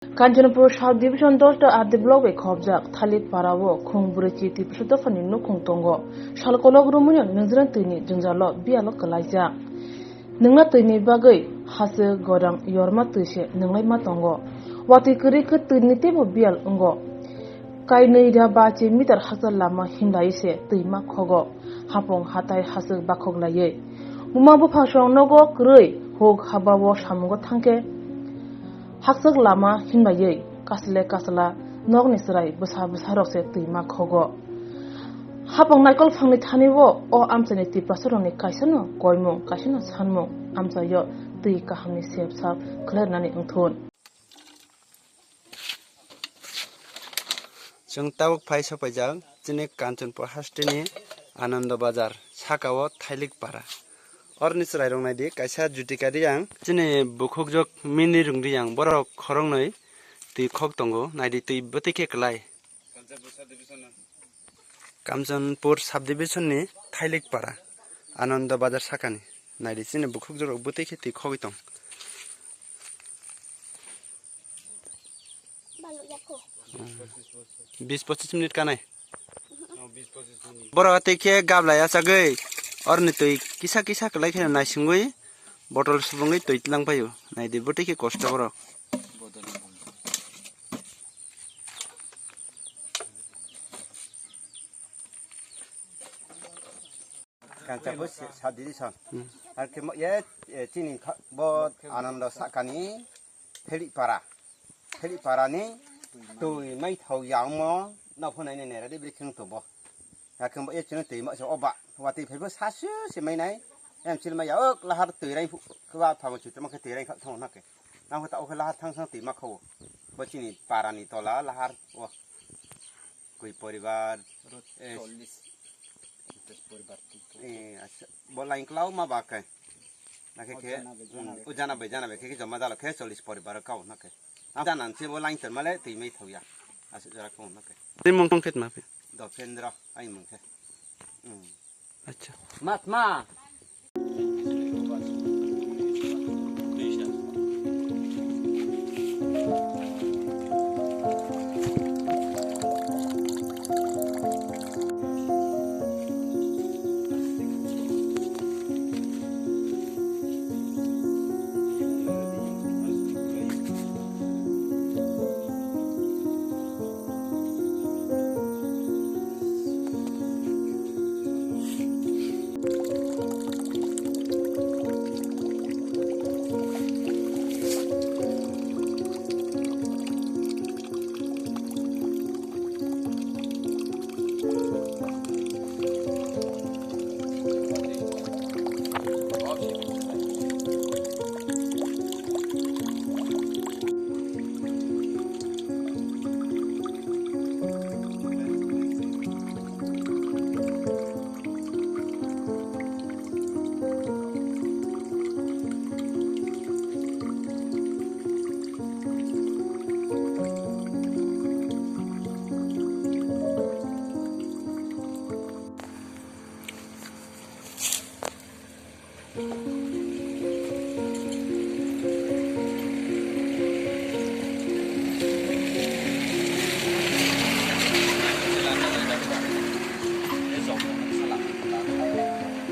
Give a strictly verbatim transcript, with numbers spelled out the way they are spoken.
Kanchanpur Sub Division Dolta R D Block bai khobjak Thalik Para o khung bwrwi chi Tiprasa dophani nukhung tongo. Salkolok romwino nijra twini jwngjalo biyalo kwlaijak. Nwngna twini bagwi haswk gorang yorma twi se nwnglaima tongo. Watwi kwrwi khe twini teibo biyal wngo. Kainwi da ba chi meter hakchal lama himlai se twima khogo. Hapung hatai haswk bakhok laiwi. Buma buphang song nogo kwrwi huk haba o samungo thangkhe. Hakchwk lama himlaiwi kasle kasla nokni chwrai bwsa bwsarok se twima khogo. Hapang naikol phangni thani o, o amchaini Tiprasarokni kaisano koimung, kaisano sanmung amchaio twi kahamni sep sap khlairwnani wngthun. Chwng tabuk phai sopaijak chini Kanchanpur hasteni Anando Bazar saka o Thailik Para. Orni chwrairok naidi, kaisa Jutika Riyang, chini bukhukjwk Mini Rung Riyang, borok khoroknwi twi khok tongo, naidi twi bwtwi khe kwlai. Kamchanpur Subdivision ni Thailik Para, Anando Bazar sakani. Naidi chini bukhukjwk rok bwtwi khe twi khogwi tong. Bis pochis minute kanai. Borok tei khe gabla yachagwi orni twi kisa kisa kwlai khe naisingwi botol subungwi twi tlang paio. Naidi bwtwi khe kosto borok. Kancha bo se-, subdivision. Hmm. Ar khe mo-, ye, e, chini kha-, bo Anando sakani Thailik Para. Thailik Para ni twi mai thau ya omo, no phunai ni nera de bri kheng to bo. Ya khe mo ye chini twi ma se oba. Wa twi phai bo sasu se mai nai. Em chil ma ya ok lahar twi rai phu-, kwa phamo chitma khe twi rai kha thong na khe. Nang khe ta ok lahar thang sang twi ma kho. Bo chini para ni tola lahar o. Koi poribar? Oro eh, chollish, ponchas poribar twi. Eh, acha. Bo line klau ma ba kai? Na khe o khe, jana bai, jana hmm, bai. O jana bai, jana bai khe, khe joma dalo khe chollish poribar kau na khe. Ang jana se bo line tor male twi mai thau ya. Asu jora kau na khe. Twi mung tong khet ma phi? Dopendra, ai mung khe. Hmm. Acha. Mat ma.